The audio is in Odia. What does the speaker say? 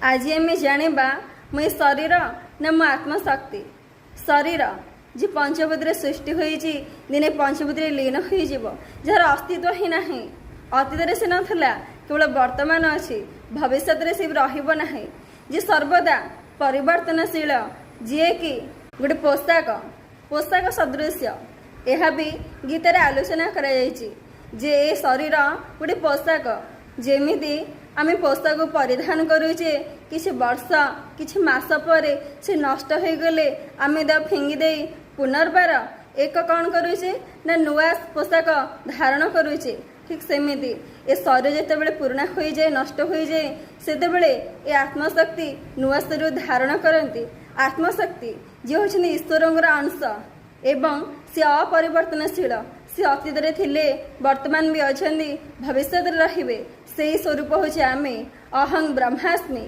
ଆଜି ଆମେ ଜାଣିବା, ମୁଁ ଏ ଶରୀର ନା ମୋ ଆତ୍ମଶକ୍ତି? ଶରୀର ଯେ ପଞ୍ଚଭୂତରେ ସୃଷ୍ଟି ହୋଇଛି, ଦିନେ ପଞ୍ଚଭୂତରେ ଲୀନ ହୋଇଯିବ, ଯାହାର ଅସ୍ତିତ୍ୱ ହିଁ ନାହିଁ। ଅତୀତରେ ସେ ନଥିଲା, କେବଳ ବର୍ତ୍ତମାନ ଅଛି, ଭବିଷ୍ୟତରେ ସେ ରହିବ ନାହିଁ। ଯିଏ ସର୍ବଦା ପରିବର୍ତ୍ତନଶୀଳ, ଯିଏକି ଗୋଟେ ପୋଷାକ ସଦୃଶ୍ୟ। ଏହା ବି ଗୀତାରେ ଆଲୋଚନା କରାଯାଇଛି ଯେ ଏ ଶରୀର ଗୋଟେ ପୋଷାକ। ଯେମିତି ଆମେ ପୋଷାକ ପରିଧାନ କରୁଛେ, କିଛି ବର୍ଷ କିଛି ମାସ ପରେ ସେ ନଷ୍ଟ ହୋଇଗଲେ ଆମେ ତାକୁ ଫିଙ୍ଗି ଦେଇ ପୁନର୍ବାର ଏକ କ'ଣ କରୁଛେ ନା ନୂଆ ପୋଷାକ ଧାରଣ କରୁଛେ। ଠିକ୍ ସେମିତି ଏ ଶରୀର ଯେତେବେଳେ ପୁରୁଣା ହୋଇଯାଏ, ନଷ୍ଟ ହୋଇଯାଏ, ସେତେବେଳେ ଏ ଆତ୍ମଶକ୍ତି ନୂଆ ଶରୀର ଧାରଣ କରନ୍ତି। ଆତ୍ମଶକ୍ତି ଯିଏ ହେଉଛନ୍ତି ଈଶ୍ୱରଙ୍କର ଅଂଶ ଏବଂ ସେ ଅପରିବର୍ତ୍ତନଶୀଳ। ସେ ଅତୀତରେ ଥିଲେ, ବର୍ତ୍ତମାନ ବି ଅଛନ୍ତି, ଭବିଷ୍ୟତରେ ରହିବେ। ସେଇ ସ୍ୱରୂପ ହେଉଛି ଆମେ। ଅହଂ ବ୍ରହ୍ମାସ୍ମି।